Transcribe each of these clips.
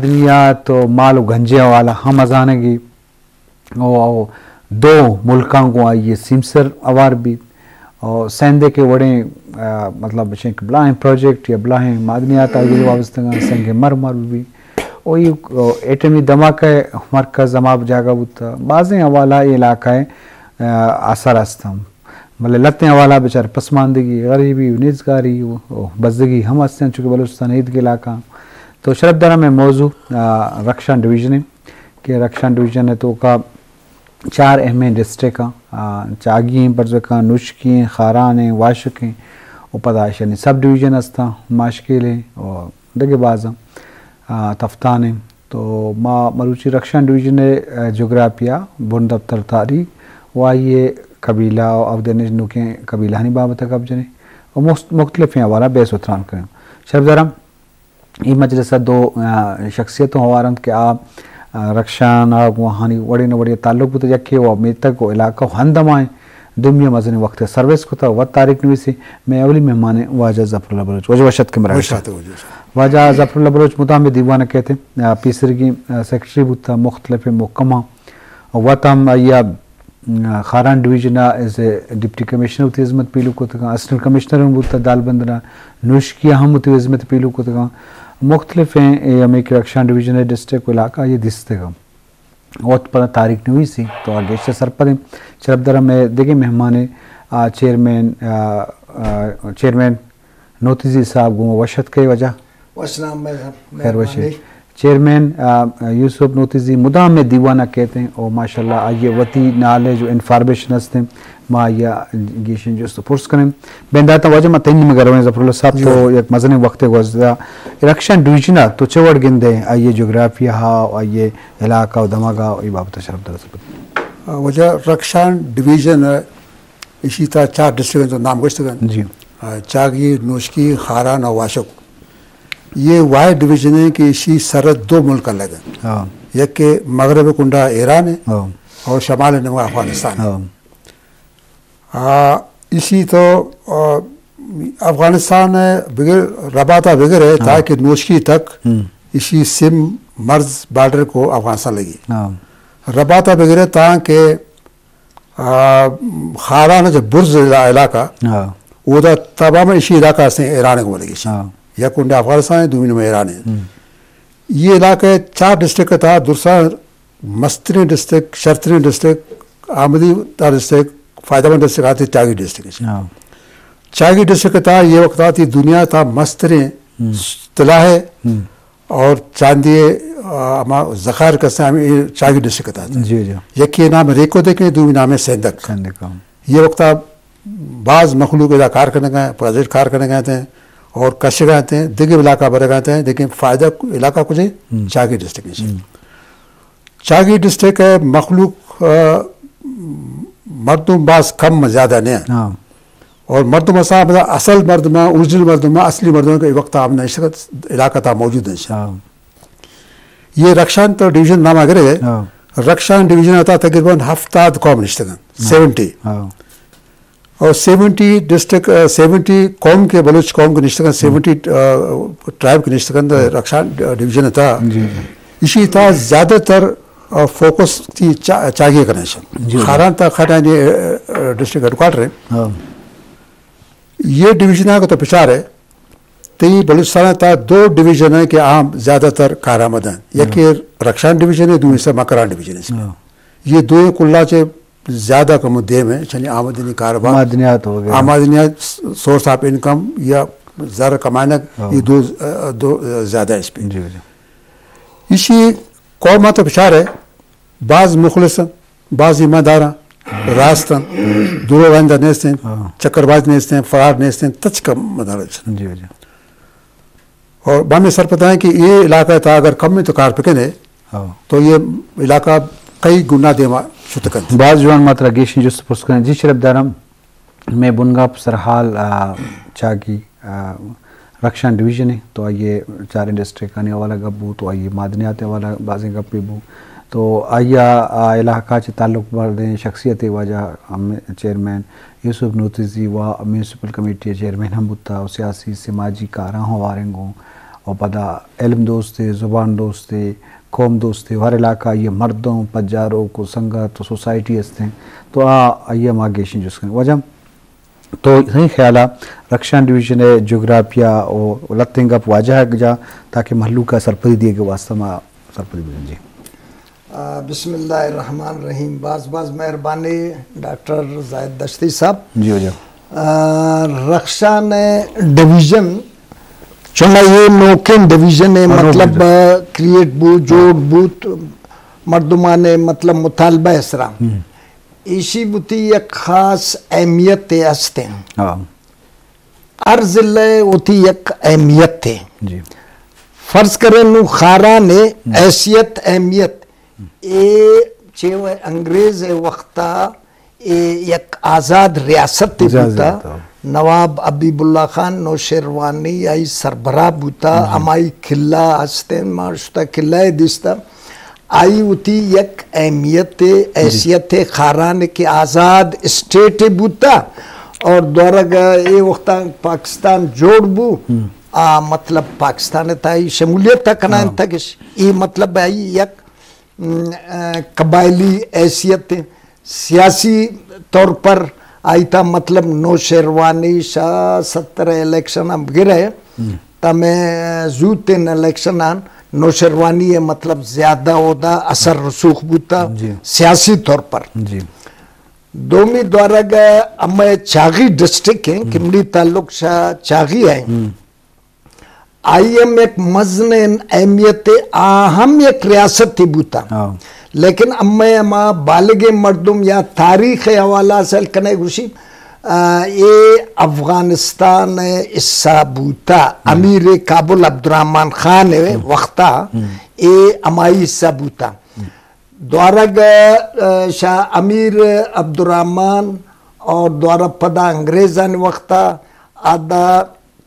معدنیات و مال و گنجے حوالہ ہم ازانگی و، و دو ملکاں گوں آئی سیمسر اوار بیت۔ و سندھ کے وڑیں، آ، مطلب بچیں کہ بلاہیں پروجیکٹ یا بلاہیں معدنیات آئی وابستگاں، سنگ مرمر بھی۔ و یہ، آ، ایٹمی دھماکہ مرکز ہما جاگہ بوتا۔ بازیں حوالہ یہ علاقہ، آ، اثر ہستاں۔ بلے لتیں حوالہ بچار پسماندگی، غریبی و نیزگاری و، و بزگی ہم ہستیں، چونکہ بلوچستان ایدگہ علاقہ۔ تو شرف دارا میں موضوع، آ، رخشان ڈویژن ہے کہ رخشان ڈویژن ہے تو کا چار اہمیں ڈسٹرکٹ ہیں، آ، چاگی ہیں، پرزکاں، نوشکی ہیں، خاران ہیں، واشک ہیں، و پدا ایشانی سب ڈویژن ہستاں، ماشکیل ہیں، و دگہ باز ہیں، آ، تفتان ہیں۔ تو ما مروچی رخشان ڈویژن ءِ، آ، جغرافیہ، بن دپتر تاریخ و آئی ءِ قبیلہ و اودے نوکیں قبیلہانی بابت ءَ گپ جنیں و مخت-، مختلفیں حوالہ بحث و تران کنیں۔ شرف دارم، اے مجلس ءَ دو، آ، شخصیت ہوار انت کہ آ، آ، رخشان ءَ گوں آہانی وڑے نہ وڑے تعلق بوتگ، یکے و میتگ و علاقہ و ہند ہمائیں، دومی ءَ مزنیں وقت ءَ سروس کتگ، وت تاریخ نویسے۔ مئے اولی مہمان واجہ ظفر اللہ بلوچ۔ واجہ وش اتکے مراگش ءَ۔ وش آتے واجہ۔ واجہ ظفر اللہ بلوچ مدام دیوان ءَ کئیت، آ، پیسرگی، آ، سیکرٹری بوتگ مختلف محکمہ۔ وت ہم آئی ءَ، آ، خاران ڈویژن ءَ ایز اے ڈپٹی کمشنر وتی ہزمت پیلو کتگاں، اسسٹنٹ کمشنر ہم بوتگ دالبند ءَ، نوشکی ءَ ہم وتی ہزمت پیلو کتگاں۔ مختلفیں اے ہمے کہ رخشان ڈویژن ءِ ڈسٹرکٹ و علاقہ آئی ءَ دیستگاں۔ وت پدا تاریخ نویسی تو آ گیشتر سرپدیں۔ شرف دارم مئے دگہ مہمانے، آ، چیئرمین، آ، آ، چیئرمین نوتیزی صاحب گوں وش اتکے واجہ۔ وش نام میں، خیر وشے۔ مہربانی۔ چیئرمین، آ، یوسف نوتیزی مدام مئے دیوان ءَ کئیت ایں او ماشاءاللہ آئی ءَ وتی نالج و انفارمیشن ہستیں، ما آئی ءَ گیشیں جست و پرس کنیں۔ بنداتاں واجہ ما تئی نیمگ ءَ رویں ظفر اللہ صاحب، جی۔ تو یک مزنیں وقتے گوزدا رخشان ڈویژن ءَ تو چہ وڑ گندے، آئی ءِ جغرافیہ ءَ، آئی ءِ علاقہ و دمگ ءَ، اے بابت ءَ شرف دار ثبوت۔ آ، واجہ رخشان ڈویژن ءَ ایشی تہا چار ڈسٹرکٹ انت، نام گوشتگ انت۔ جی۔ آ، چاگی، نوشکی، خاران اور واشک۔ یہ واحد ڈویژن ہے کہ ایشی سرحد دو ملک الگ ہیں۔ ہاں۔ یک کہ مغرب کنڈا ایران ہے ہاں۔ اور شمال نمگا افغانستان ہے۔ ہاں۔ آ، ایشی تو، آ، افغانستان ہے بگر، رباطہ بگر ہے ہاں۔ تاکہ نوشکی تک ہم۔ ایشی سم مرز بارڈر کو افغانستان لگی۔ ہاں۔ رباطہ بگر ہے تاکہ آ، خاران جو برز علا-، علاقہ، ہاں۔ اودا تمام ایشی علاقہ ہستیں ایران کو لگی۔ ہاں۔ یک کنڈے افغانستان ہے، دومی نمبر ایران ہے۔ ہم۔ یہ علاقہ چار ڈسٹرکٹ تہا، درساں مستریں ڈسٹرکٹ، شرتریں ڈسٹرکٹ، آمدی دار ڈسٹرکٹ، فائدہ مند ڈسٹرکٹ آتے چاگی ڈسٹرکٹ۔ ہاں۔ چاگی ڈسٹرکٹ تہا یہ وقت آتی دنیا تہا مستریں ہم۔ طلا ہے۔ ہم۔ اور چاندی، آ، ہما ذخائر کسے ہمیں چاگی ڈسٹرکٹ آتے ہیں۔ جی، جی۔ یکی نام ریکو دیکھیں، دومی نام ہے سیندک۔ سیندک، ہاں۔ یہ وقت باز مخلوق ادا کار کنگا ہیں، پروجیکٹ کار کنگا ہیں اور کشگا ہیں، دگہ علاقہ برگا ہیں، لیکن فائدہ علاقہ کچھ ہے، ہم۔ چاگی ڈسٹرکٹ ہے۔ ہم۔ چاگی ڈسٹرکٹ ہے، مخلوق، آ، مردم باز کم زیادہ نہیں ہے۔ ہاں۔ اور مردم اسا، مطلب، اصل مردم، اوریجنل مردم، اصلی مردم کے وقت آپ نے اس علاقہ تا موجود ہیں۔ ہاں۔ یہ رخشان تو ڈویژن نام اگر ہے، ہاں۔ رخشان ڈویژن آتا تقریباً ہفتاد قوم نشتگن، ہاں۔ سیونٹی۔ ہاں۔ اور سیونٹی ڈسٹرکٹ، آ، سیونٹی قوم کے، بلوچ قوم کے نشتگن، ہاں۔ سیونٹی، آ، ٹرائب کے نشتگن، تو ہاں۔ رخشان ڈویژن تھا۔ جی، جی۔ اسی تھا زیادہ تر، آ، فوکس تھی چا-، چاگی کنیکشن۔ جی، جی۔ خاران تا خاٹانی، آ، آ، ڈسٹرکٹ ہیڈ کوارٹر ہے۔ ہاں۔ یہ ڈویژن کو تو پچار ہے، تئی بلوچستان تا دو ڈویژن ہیں کہ عام زیادہ تر کارآمد ہیں۔ ہاں۔ یکی رخشان ڈویژن ہے، دومی سے مکران ڈویژن ہے۔ ہاں۔ یہ دو کلا چے زیادہ کم دیم ہے، یعنی آمدنی کاروبار، معدنیات وغیرہ۔ آمدنیات، سورس آف انکم یا زر کمائنگ، ہاں۔ یہ دو، آ، دو، آ، زیادہ اس پہ۔ جی، جی۔ اسی قوم تو بچار ہے، بعض مخلص ہیں، بعض ایماندار ہیں، راست ہیں، دروغ آئندہ نیست ہیں، ہاں۔ چکر باز نیست ہیں، فرار نیست ہیں، تچ کم مدارج ہیں۔ جی، جی۔ اور بامیں سرپداہیں کہ یہ علاقہ تا اگر کم تو کار پکنے، ہاں۔ تو یہ علاقہ کئی گنا دیما شتکنت۔ باز جوان ماترا گیشیں جست پرس کنیں۔ جی شرف دارم، میں بنگاپ سرحال، آ، چاگی، آ، رخشان ڈویژن ہے، تو آئیے چاریں ڈسٹرکٹانی حوالہ گپ بو، تو آئیے معدنیات حوالہ بازیں گپے بو۔ تو آئی ء آ علاقہ چہ تعلق بردیں شخصیتے واجہ ہم چیئرمین یوسف نوتیزی و میونسپل کمیٹی ء چیئرمین ہم بوتا و سیاسی سماجی کاراں ہواریں گوں و پدا علم دوستے، زبان دوستے، قوم دوستے، و ہر علاقہ آئی مردم، پجاروک و سنگت و سوسائٹی ہستیں، تو آ آئی ما گیشیں جست کنیں۔ واجہ، تو صحیح خیال آ رخشان ڈویژن ءِ جغرافیہ و لتیں گپ واجہ ءَ جا، تاکہ مہلوک ءَ سرپدی دیگ ءِ واسطہ ما سرپدی بدیں جی۔ آ، بسم اللہ الرحمن الرحیم۔ باز باز مہربانی ڈاکٹر زاہد دشتی صاحب۔ جی واجہ۔ آ، رخشان ڈویژن چونکہ یہ نوکیں ڈویژن ءِ ہاں، نوکیں مطلب ڈویژن۔ کریٹ بو، جوڑ بوت، مردمان ءِ مطلب مطالبہ ءِ سرا۔ ہم۔ ایشی وتی یک خاص اہمیت ہستیں۔ ہاں۔ ہر ضلع وتی یک اہمیت ہے۔ جی۔ فرض کریں نو خاران ہے، ہم۔ حیثیت، اہمیت، اے چہ انگریز وقتا اے یک آزاد ریاست آزاد بوتا۔ ریاست۔ نواب حبیب اللہ خان نوشیروانی آئی سربراہ بوتا، ہم۔ ہمائی قلعہ ہستیں، ما شتا قلعہ دیستا۔ آئی وتی یک اہمیت، جی۔ حیثیت خاران کہ آزاد اسٹیٹ بوتا اور دورگ اے وقتا پاکستان جوڑ بو، ہم۔ آ، مطلب پاکستان تائی شمولیت تا کنائن ہاں۔ تکش۔ اے مطلب آئی یک، م، آ، قبائلی حیثیت، سیاسی طور پر آئی تا مطلب نوشیروانی شاہ ستر الیکشن ہم گرے، ہم۔ تا میں زوتیں الیکشن آن نوشیروانی ہے مطلب زیادہ اودا اثر رسوخ بوتا جی۔ سیاسی طور پر۔ جی۔ دومی دورگ ہمے چاغی ڈسٹرکٹ ہیں، ہم۔ کمڑی تعلق شاہ چاغی ہیں۔ ہم۔ آئی ہم یک مزنیں اہمیت، آ ہم یک ریاستے بوتا۔ ہاں۔ لیکن ہمے ہما بالغیں مردم یا تاریخ حوالہ سیل کنے گوشی، آ، اے افغانستان حصہ بوتا۔ ہم۔ امیر کابل عبدالرحمن خان ہم۔ وقتا ہم۔ اے ہمائی حصہ بوتا۔ ہم۔ دورگ، آ، شاہ امیر عبدالرحمن اور دورہ پدا انگریزان وقتا آدا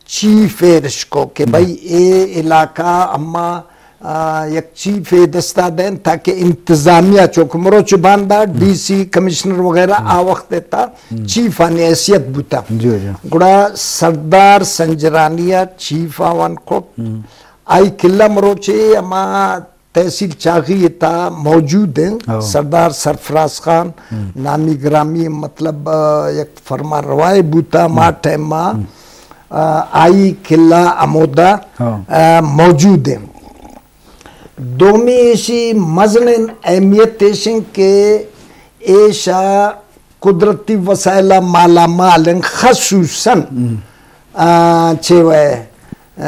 چیف ایر اشکو کہ ہم۔ بھئی اے علاقہ اما، آ، یک چیف اے دستا دیں تاکہ انتظامیہ چوک مروچ باندا ہم۔ ڈی سی کمشنر وغیرہ ہم۔ آ وقت تا ہم۔ چیف آنی حیثیت بوتا۔ جی، جی۔ گڑا سردار سنجرانی آ چیف آوان کوٹ۔ ہم۔ آئی قلعہ مروچے اما تحصیل چاغی تا موجود ہیں۔ ہاں۔ سردار سرفراز خان ہم۔ نامی گرامی مطلب، آ، یک فرما روائے بوتا ما ہم۔ ٹائم ما، ہم۔ آ، آئی قلعہ امودا، ہاں۔ آ، موجود ہیں۔ دومی ایشی مزنیں اہمیت ایشن کہ ایشا قدرتی وسائل مالا مال ہیں، خصوصاً، ہم۔ آ، چے وے، آ،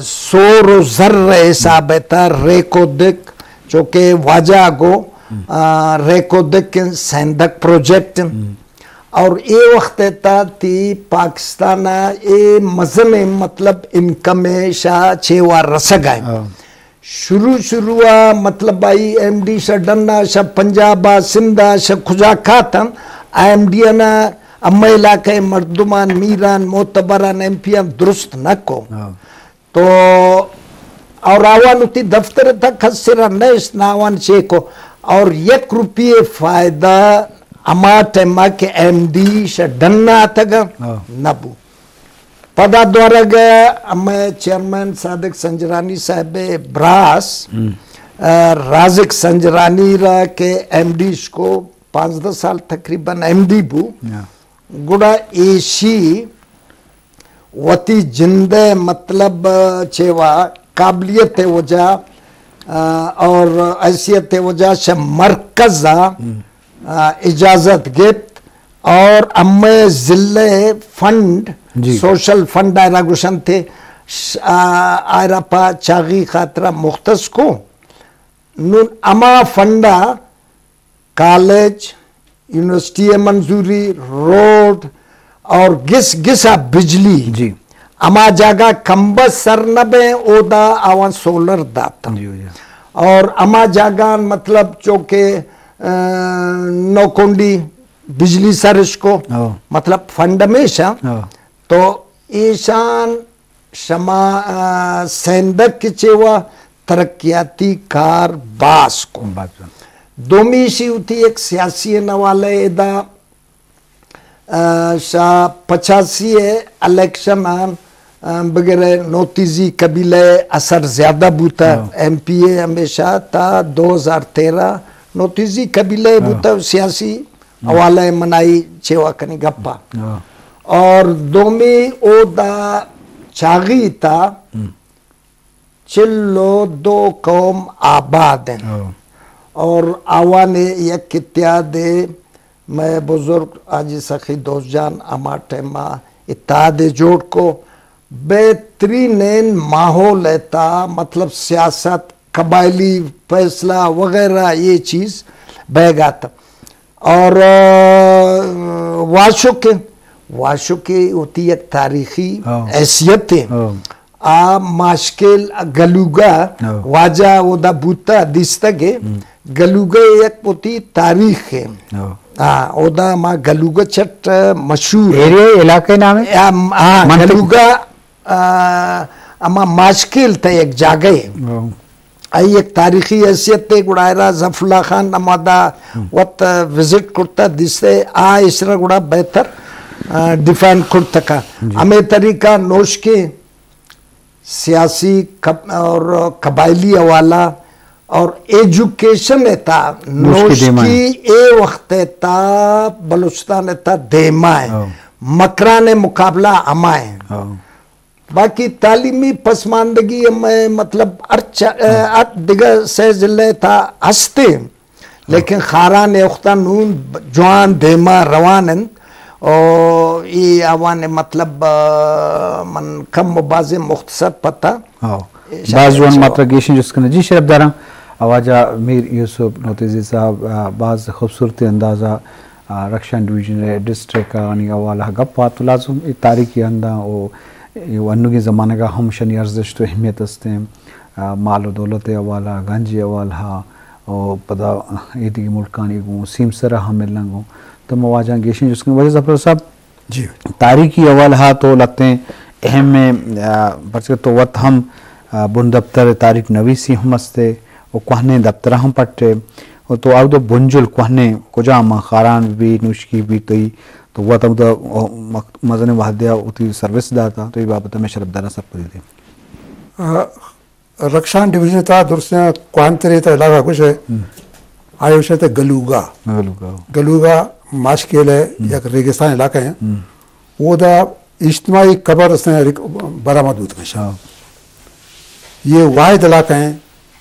سور و زر حساب تا ریکو دک، چونکہ واجہ گو، ہم۔ آ، ریکو دک سیندک پروجیکٹ، ہم۔ اور اے وقت تا تی پاکستان اے مزن مطلب انکم شاہ چے وار رسگ ہے۔ ہاں۔ شروع شروع آ مطلب آئی ایم ڈی شا ڈنا شا پنجاب آ سندھ آ شا کجا کاتن، ایم ڈی انا ہمے علاقہ مردمان میران معتبران ایم پی آن درست نہ کو۔ ہاں۔ تو اور آوان وتی دفتر تا کس سرا نشت نہ آوان چے کو اور یک روپیے فائدہ ہما ٹائما کہ ایم ڈی شا ڈنا آتگا ہاں۔ نہ بو۔ پدا دورگ ہمے چیئرمین صادق سنجرانی صاحب براس، ہم۔ آ، رازق سنجرانی را کہ ایم ڈی اشکو پانزدہ سال تقریباً ایم ڈی بو۔ ہاں۔ گڑا ایشی وتی جندے مطلب چیوا قابلیت وجہ، آ، اور حیثیت وجہ شہ مرکز آ، ہم۔ آ، اجازت گپت اور ہمے ضلع فنڈ، جی۔ سوشل فنڈ آئرا گوشنتے، ش-، آ، آئرا پا چاغی خاطرہ مختص کو۔ نون ہما فنڈا کالج، یونیورسٹی منظوری، روڈ اور گس گسا بجلی، جی۔ ہما جاگہ کمبس سر نہ بیں، اودا آوان سولر داتا۔ جی، جی۔ اور ہما جاگہ مطلب چونکہ، آ، نوکنڈی بجلی سرش کو، ہاں۔ مطلب فنڈ ہمیشہ۔ ہاں۔ تو ایشان شما، آ، سیندک چے وا ترقیاتی کار باز کو۔ باز۔ دومی شی ہوتی ایک سیاسی نوالے ادا، آ، شا پچاسی الیکشن آن، آ، بگرے نوتیزی قبیلہ اثر زیادہ بوتا۔ ہاں۔ ایم پی اے ہمیشہ تا دو ہزار تیرہ نوتیزی قبیلہ ہاں۔ بوتا، سیاسی ہم۔ حوالہ منائی چیوا کنی گپا۔ ہاں۔ اور دومی او دا چاغی تا ہم۔ چل و دو قوم آباد ہیں۔ ہاں۔ اور آوان یک اتحاد ہے، میں بزرگ حاجی سخی دوست جان ہما ٹائم اتحاد جوڑ کو، بہترین ماحول ہے تا، مطلب سیاست، قبائلی فیصلہ وغیرہ یہ چیز بہ گات۔ اور، آ، واشک، واشک ہوتی یک تاریخی ہاں۔ حیثیت ہے۔ ہاں۔ آ ماشکل گلوگا ہاں۔ واجہ اودا بوتا دیستگ ہے۔ ہم۔ گلوگا یک ہوتی تاریخ ہے۔ ہاں۔ ہاں، اودا ما گلوگا چٹ مشہور ہے۔ ایریا، علاقے نام ہے؟ آ، ہاں، منطقہ۔ گلوگا، آ، اما ماشکل تا یک جاگہ ہے۔ ہاں۔ آئی یک تاریخی حیثیت ہے، گڑا ایرا ظفر اللہ خان ہمادا ہم۔ وت وزٹ کرتا دیستے، آ اشرا گڑا بہتر، آ، ڈیفائن کرتکا۔ جی۔ ہمیں طریقہ نوشکے سیاسی قب-، اور قبائلی حوالہ اور ایجوکیشن تا نوشکی دیما ہے۔ نوشکی اے وقت تا بلوچستان تا دیما ہے۔ ہاں۔ مکران مقابلہ ہما ہے۔ ہاں۔ باقی تعلیمی پسماندگی ہم، مطلب، ہر چ-، ہاں۔ ہر دگہ سے ضلع تا ہستے، ہاں۔ لیکن خاران اے وختا نون جوان دیما روان انت۔ او ای آوان مطلب، آ، من کم و باز مختصر پتا۔ ہاں۔ باز جوان۔ ماترا گیشیں جست کناں۔ جی شرف داراں، واجہ میر یوسف نوتیزی صاحب، آ، باز خوبصورتی اندازا آ، رخشان ڈویژن ءِ ڈسٹرکٹ آنی حوالہ ءَ گپ آت، تو لازم اے تاریخی ہنداں او اے انوگیں زمانگ ءَ ہم شنی ارزشت و اہمیت استیں، آ، مال و دولت ءِ حوالہ، گنج ءِ حوالہ، او پدا اے دگہ ملکانی گوں سیمسر ءَ ہم ملنگ گوں۔ تو ما واجہاں گیشیں جست کنیں۔ واجہ ظفر صاحب، جی۔ تاریخی حوالہ ءَ تو لہتیں اہم ایں، آ، پرچہ تو وت ہم، آ، بن دپتر تاریخ نویسی ہم استے و کوہنیں دپتر ہم پٹے۔ و تو اودا بنجل کوہنیں کجام آں، خاران بی، نوشکی بی، تئی تو وت اودا مک-، مزنیں وہدے ءَ وتی سروس داتا، تو اے بابت ءَ مئے شرفداراں سرپدی دے۔ آ، رخشان ڈویژن ءِ تہا درستیں کوہنتریں تا علاقہ گوش ئے، ہم۔ آئی گوش ئے تا گلوگا۔ گلوگا۔ گلوگا ماشکیل ءِ ہم۔ یک ریگستان علاقہ ایں۔ ہم۔ اودا اجتماعی قبر اس نے رک-، برآمد بوت کنش۔ ہاں۔ یہ واحد علاقہ ایں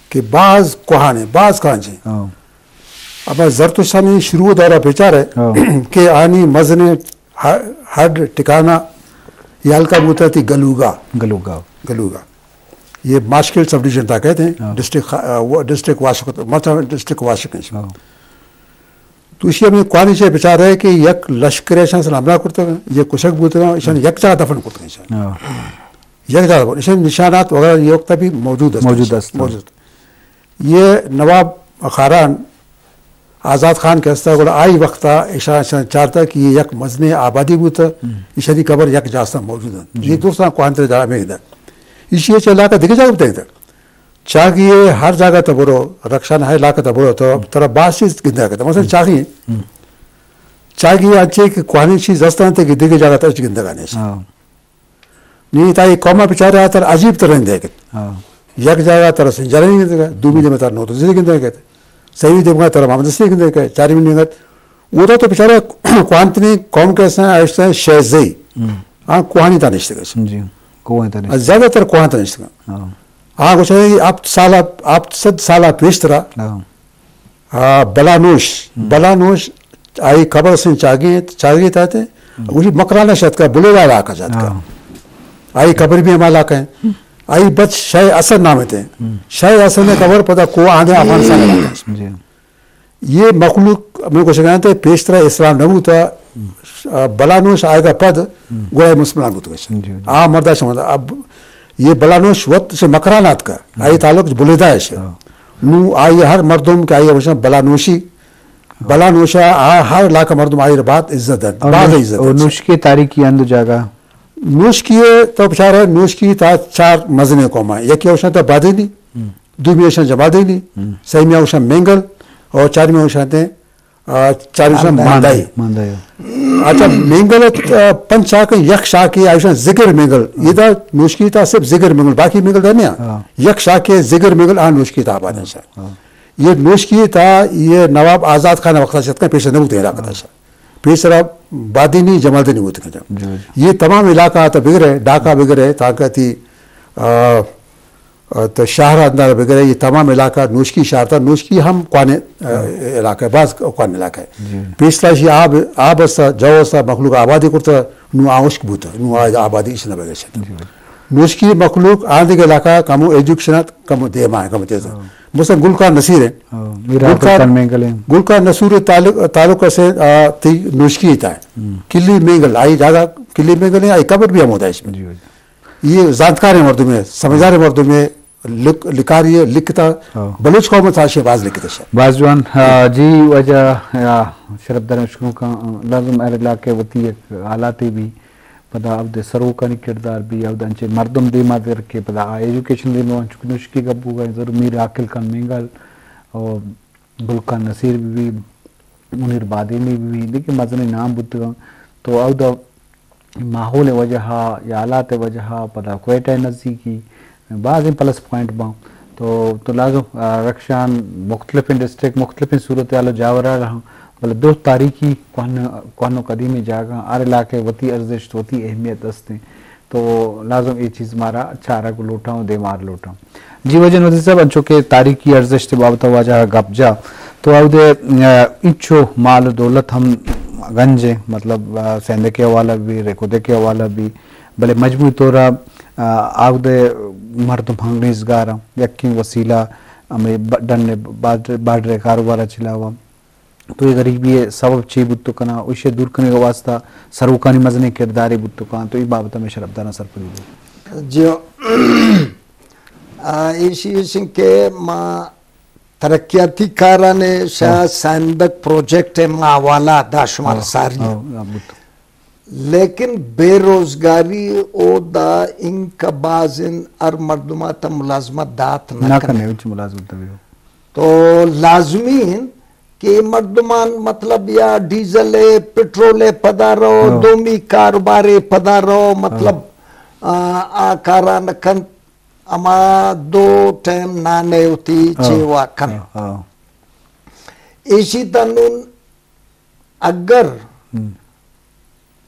کہ باز کوہن ایں، باز کانچ ایں۔ ہاں۔ اب زرتشتانی شروع دورہ بچار ئے ہاں۔ کہ آنی مزنیں ہ-، ہڈ ٹکانہ یہ حلقہ بوتا تھی گلوگا۔ گلوگا۔ گلوگا۔ یہ ماشکل سب ڈویژن تا کہتے ہیں، ہاں۔ ڈسٹرکٹ خا-، آ، وہ ڈسٹرکٹ واشک، مطلب ڈسٹرکٹ واشک ایں۔ ہاں۔ تو ایشی ہمیں کوہنی چے بچار ئے کہ یک لشکر ایشان سر حملہ کرتا، یہ کشک بوتا، ایشان ہاں۔ یک جگہ دفن کرتا ایشان۔ ہاں۔ یک جگہ دفن، ایشان نشانات وغیرہ یہ وقت بھی موجود است۔ موجود است۔ موجود۔ یہ نواب خاران آزاد خان کہ استا، گڑا آئی وقتا ایشاں، ایشاں چارتا کہ یہ یک مزنیں آبادی بوتا، ہم۔ ایشانی قبر یک جاستا موجود انت۔ جی۔ یہ درستاں کوہنتریں جاگہ میں دا۔ ایشی چہ علاقہ دگہ جاگہ بتائیں تا۔ چاگی ہے ہر جاگہ تا برو، رخشان ہے علاقہ تا برو، تو ہم۔ ترا باز چیز گندہ کرتا۔ مثلاً ہم۔ چاگی، ہم۔ چاگی انچے کہ کوہنیں چیز استاں تے کہ دگہ جاگہ تا اچ گندگا نیست۔ ہاں۔ نی تا یہ قوم بچارے آتر عجیب تر رندے کت۔ ہاں۔ یک جاگہ تر سنجرانی گندگا، دومی دیما تر نوتزی گندگا کت۔ سیمی دیما تر محمد حسین گندگا کت۔ چارمی نیمگت۔ اودا تو بچارے کوہنتریں قوم کہ استاں، آ استاں شیزئی۔ ہم۔ آ کوہنی تا نشتگا۔ جی۔ کوہنی تا نشتگا۔ زیادہ تر کوہنی تا نشتگا۔ ہاں۔ آ گوشے ہفت سال، ہفت صد سال پیش ترا۔ ہاں۔ آ، بلانوش، ہم۔ بلانوش، آئی قبر سن چاگی، چاگی تا تے، ہم۔ وہی مکرانہ شتکا، بلیدہ علاقہ شتکا۔ ہاں۔ آئی قبر بھی ہما علاقہ ایں۔ ہم۔ آئی بچ شاہ حسن نام تے۔ ہم۔ شاہ حسن نے قبر پدا کو آندے افغانستان علاقہ۔ جی۔ یہ مخلوق میں کو شکایت ہے، پیشترا اسلام نہ ہوتا، ہم۔ آ، بلانوش آئے گا پد، ہم۔ گویا مسلمان ہوتا۔ جی، جی۔ آ مردہ شمدا۔ اب یہ بلانوش وت سے مکرانات کا، ہم۔ آئی تعلق بلیدہ ہے۔ ہاں۔ نو آئی ہر مردم کہ آئی وشن بلانوشی، بلانوشا آ ہر علاقہ مردم آئی را بات عزت دن، اور بات نوش-، عزت اور دن۔ نوشکی تاریخی اند جاگہ؟ نوشکی ہے تو بچار ئے، نوشکی تا چار مزنیں قوم ہیں۔ یکی اوشن تا بادینی، ہم۔ دومی اوشن جمادینی، ہم۔ سیمی اوشن مینگل، اور چارمی اوشن تے، آ، چارمی اوشن ماندائی۔ ماندائی۔ اچھا، مینگل ء، آ، پنچ شاخ، یک شاخ ء آیشان ذکر مینگل، یہ دا نوشکی تا صرف ذکر مینگل، باقی مینگل دا نہیں۔ ہاں۔ یک شاخ ء ذکر مینگل آ نوشکی تا آباد ہے۔ ہاں۔ یہ نوشکی تا یہ نواب آزاد خان وقت شتکا پیش نہ ہوتے علاقہ تا۔ پیش را بادینی جماعت نہیں ہوتے۔ جی، جی۔ یہ تمام علاقہ تا بگرے، ڈھاکہ بگرے، تاکہ تی، آ، تو شہر اندر بگرے، یہ تمام علاقہ نوشکی شہر تا، نوشکی ہم کوان، آ، علاقہ ہے، باز کوان علاقہ ہے۔ جی۔ پیشتاشی آب، آب استا، جو استا، مخلوق آبادی کرتا، نو آ ہشک بوتا، نو آ آبادی اش نہ بگشت۔ جی۔ نوشکی مخلوق آن دیگہ علاقہ کمو ایجوکیشن ات، کمو دیما ہے، کمو تیز ہے۔ ہاں۔ مثلاً گل خان نصیر ہے۔ ہاں، میر گل عاقل خان، خان مینگل ہیں۔ گل خان نصیر تعلق، تعلق سے، آ، تی نوشکی تا ہے۔ ہم۔ کلی مینگل، آئی جاگہ کلی مینگل ہے، آئی قبر بھی ہم ہوتا ہے اس میں۔ جی، جی۔ یہ زانتکار مردم ہے، سمجھدار مردم ہے، لک-، لکاری ہے، لکھتا، ہاں۔ بلوچ قوم تھا شے باز لکھتا شے۔ باز جوان، آ، جی واجہ، آ، شرف دار شروع کا، آ، لازم ہر علاقے وتی ایک حالاتے بھی، پدا اود سروکانی کردار بھی، اود انچے مردم دیما در کے پدا آ ایجوکیشن دیما انچو نوشکی گپ بوگا، ضرور میر عاقل خان مینگل اور گل خان نصیر بی بی، منیر بادینی بی بی، دگہ مزنیں نام بوتگاں۔ تو اودا ماحول وجہ ء یا حالات وجہ ء پدا کوئٹہ ء نزیکی بازیں پلس پوائنٹ باں۔ تو، تو لازم، آ، رخشان مختلفیں ڈسٹرکٹ، مختلفیں صورتحال و جاورحال ہاں، بلے دو تاریخی کوہن، کوہن و قدیمی جاگہ ہر علاقے وتی ارزشت، وتی اہمیت است ہیں۔ تو لازم اے چیز مارا چارگ لوٹاں و دیمار لوٹاں۔ جی واجہ نوزی صاحب، انچو کہ تاریخی ارزشت بابت واجہ گپ جا، تو اودے، آ، انچو مال و دولت ہم گنج ہے، مطلب، آ، سیندے کے حوالہ بھی، ریکودے کے حوالہ بھی، بلے مجموعی طور آ، آودے مردم ہم ریزگار ہیں، یکیں وسیلہ ہمیں ب-، ڈن بارڈر، بارڈر کاروبار چلاوا۔ تو اے غریبی ء سبب چے بوت کناں، ایشی ء دور کنگ ء واستہ سروکانی مزنیں کردارے بوت کناں، تو اے بابت ء ہمے شرفداراں سرپدی دے۔ جی، آ، ایشی ایش انت کہ ما ترقیاتی کاران شاہ ہاں۔ سائندک پروجیکٹ ء ما حوالہ دا شمار ہاں، ساری۔ ہاں، ہاں، بوت۔ لیکن بے روزگاری او دا انکہ باز ان ہر مردم ء تا ملازمت دات نہ نہ کنے۔ کنے، ہچ ملازمت نہ بیو۔ تو لازمی انت کہ مردمان مطلب یا ڈیزل ء، پٹرول ء پدا رو، ہاں۔ دومی کاروبار ء پدا رو، مطلب، ہاں۔ آ، آ کارا نہ کنت، اما دو ٹائم نان ء وتی ہاں۔ چیوا کن۔ ہاں، ہاں۔ ایشی تا نون اگر ہم۔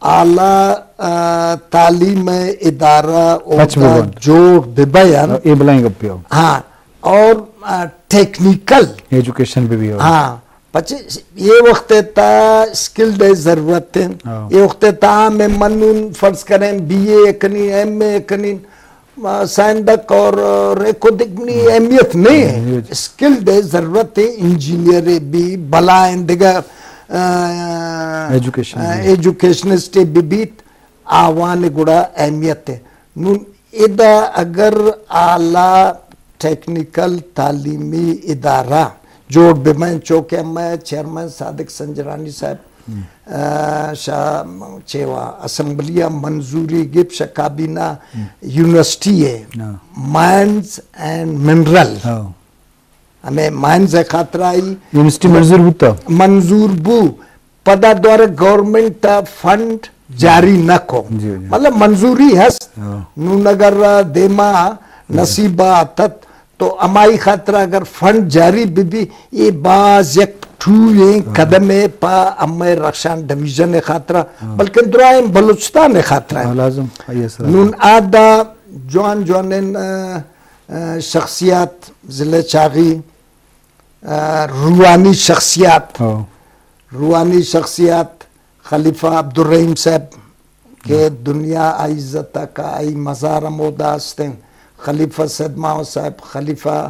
اعلیٰ، آ، تعلیم ادارہ پچ اودا ببن۔ جوڑ ببین۔ اے بلائیں گپے ہو۔ ہاں، اور، آ، ٹیکنیکل۔ ایجوکیشن بھی، بھی ہو۔ ہاں، پچ یہ وقت تا اسکلڈ ضرورت ہے۔ ہاں۔ یہ وقت تا میں منون فرض کریں بی اے کنی، ایم اے کنی، سائندک اور ریکودک منی اہمیت نہیں ہے۔ اہمیت۔ اسکلڈ ہے، ضرورت ہے، انجینئر بھی، بلائیں دگہ، آ، ایجوکیشن آ، بھی۔ ایجوکیشنسٹ بھی بیت، آوان گڑا اہمیت ہے۔ نون ادا اگر اعلیٰ ٹیکنیکل تعلیمی ادارہ جوڑ ببین، چو کہ ہمے چیئرمین صادق سنجرانی صاحب، ہم۔ آ، شا-، چیوا اسمبلی ء منظوری گپ شا کابینہ ہم۔ یونیورسٹی ہے، ہاں۔ مائنز اینڈ منرل۔ ہاں۔ ہمیں مائنز ء خاطر آئی یونیورسٹی منظور بوتا؟ منظور بو، پدا دوارہ گورنمنٹ تا فنڈ جاری نہ کو۔ جی، جی۔ مطلب منظوری ہست۔ ہاں۔ نون اگر دیما ہاں۔ نصیب آتت تو ہمائی خاطر اگر فنڈ جاری بہ بی، اے باز یک ٹوئیں ہاں۔ قدمے پہ ہمے رخشان ڈویژن خاطر، ہاں۔ بلکن درائیں بلوچستان خاطر۔ ہاں، لازم، آئی اثر نون آتا۔ آ دا جوان جوانین، آ، آ، شخصیات، ضلع چاغی، آ، روحانی شخصیات، ہاں۔ روحانی شخصیات، خلیفہ عبدالرحیم صاحب کہ ہم۔ دنیا آئی عزت ء کا، آئی مزار ہم اودا ہستیں۔ خلیفہ سید ماہ صاحب، خلیفہ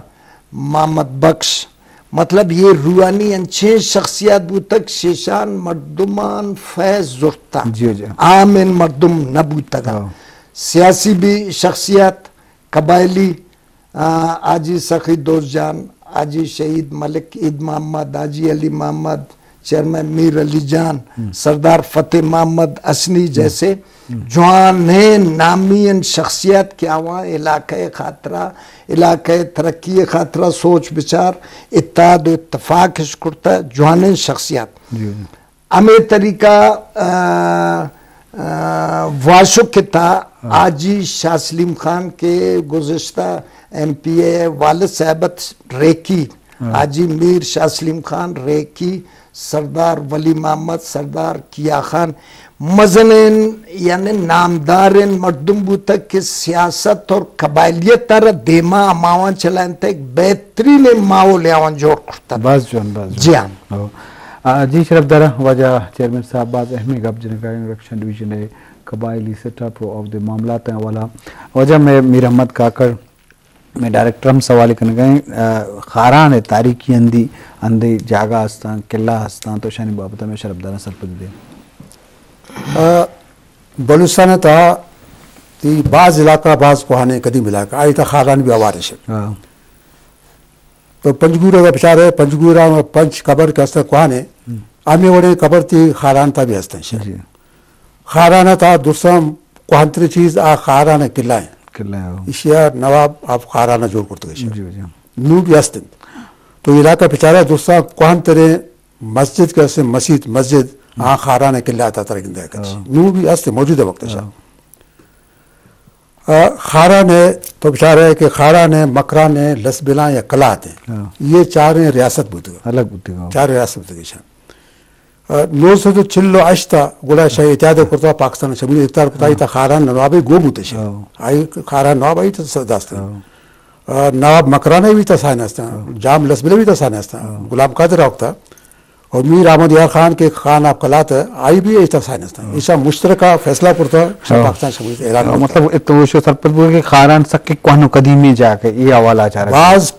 محمد بخش، مطلب یہ روحانی انچیں شخصیات بوتگ، شیشان مردمان فیض زرتا۔ جی، جی۔ عام ان مردم نہ بوتگا۔ ہاں۔ سیاسی بھی شخصیات، قبائلی، آ، حاجی سخی دوست جان، حاجی شہید ملک عید محمد، حاجی علی محمد، چیئرمین میر علی جان، ہم۔ سردار فتح محمد حسنی ہم۔ جیسے ہم۔ جوانیں نامی ان شخصیت کہ آواں علاقہ خاطرہ، علاقہ ترقی خاطرہ سوچ بچار، اتحاد و اتفاق اش کرتا، جوانیں شخصیت۔ جی۔ ہمے طریقہ، آ، آ، واشک ءِ تہا حاجی شاہ سلیم خان کہ گزشتہ ایم پی اے والد صاحب ات ریکی، حاجی میر شاہ سلیم خان ریکی، سردار ولی محمد، سردار کیا خان، مزنیں یعنی نامداریں مردم بوتگ کہ سیاست اور قبائلیت ءَ را دیما ہماوان چلائینتگ، بہترینیں ماحول آوان جوڑ کرتگ۔ باز جوان، باز جوان۔ جی ہاں۔ او۔ آ، جی شرف دار، واجہ چیئرمین صاحب باز اہمیں گپ جنگا ایں الیکشن ڈویژن ءِ قبائلی سیٹ اپ اور دے معاملات ءِ حوالہ۔ واجہ مئے میر احمد کاکڑ، مئے ڈائریکٹر ہم سوال کنگا ایں، آ، خاران ءِ تاریخی ہندی، ہندی جاگہ ہستاں، قلعہ ہستاں، تو اشانی بابت ءَ مئے شرف داراں سرپدی دے۔ آ، بلوچستان ءِ تہا تئی باز علاقہ، باز کوہنیں قدیم علاقہ، آئی تہا خاران بھی ہوار اش۔ ہاں۔ تو پنجگور ءَ بچارے، پنجگور ءَ پنچ قبر کہ است کوہن ایں، ہمے وڑیں قبر تئی خاران تہا بھی ہستیں۔ جی۔ خاران ءِ تہا درساں کوہنتریں چیز آ خاران ءِ قلعہ ایں۔ قلعہ ایں، ہو۔ ایشی ءَ نواب آف خاران ءَ جوڑ کرتگ اش۔ جی، جی۔ نوں بھی ہست انت۔ تو علاقہ بچارے درساں کوہنتریں مسجد کہ است، مسیت، مسجد، آ خاران ءِ قلعہ ءِ تہا ترا گندگ ءَ کئیت۔ ہاں۔ نوں بھی ہست، موجود ایں وقت ءَ۔ ہاں۔ آ، خاران ءَ تو بچارے کہ خاران ءَ، مکران ءَ، لسبیلان یا قلات ءَ، ہاں۔ یہ چاریں ریاست بوتگ۔ الگ بوتگ، ہاں۔ چار ریاست بوتگ ایشاں۔ آ، نو سد و چل و ہشت ءَ گڑا شاہ اتحاد کرتا، پاکستان شمولیت اختیار کرتا، ہاں۔ آئی تہا خاران نواب گوں بوتش۔ ہاں۔ آئی خاران نواب آئی تہا داشت۔ ہاں۔ آ، نواب مکران ءَ بھی تہا سائن ہستاں، ہاں۔ جام لسبیلہ بھی تہا سائن ہستاں، ہاں۔ غلام قادر آوکتا۔ اور میر احمد یار خان کہ خان آف قلات، آئی بھی ایشی تہا سائن ہستاں۔ ہاں۔ ایشاں مشترکہ فیصلہ کرتا، شاہ ہاں۔ پاکستان شمولیت اعلان ہاں، کرتا۔ مطلب، اتو شو سرپد بو کہ خاران سکیں کوہن و قدیمی جاگہ، یہ حوالہ چارہ۔ باز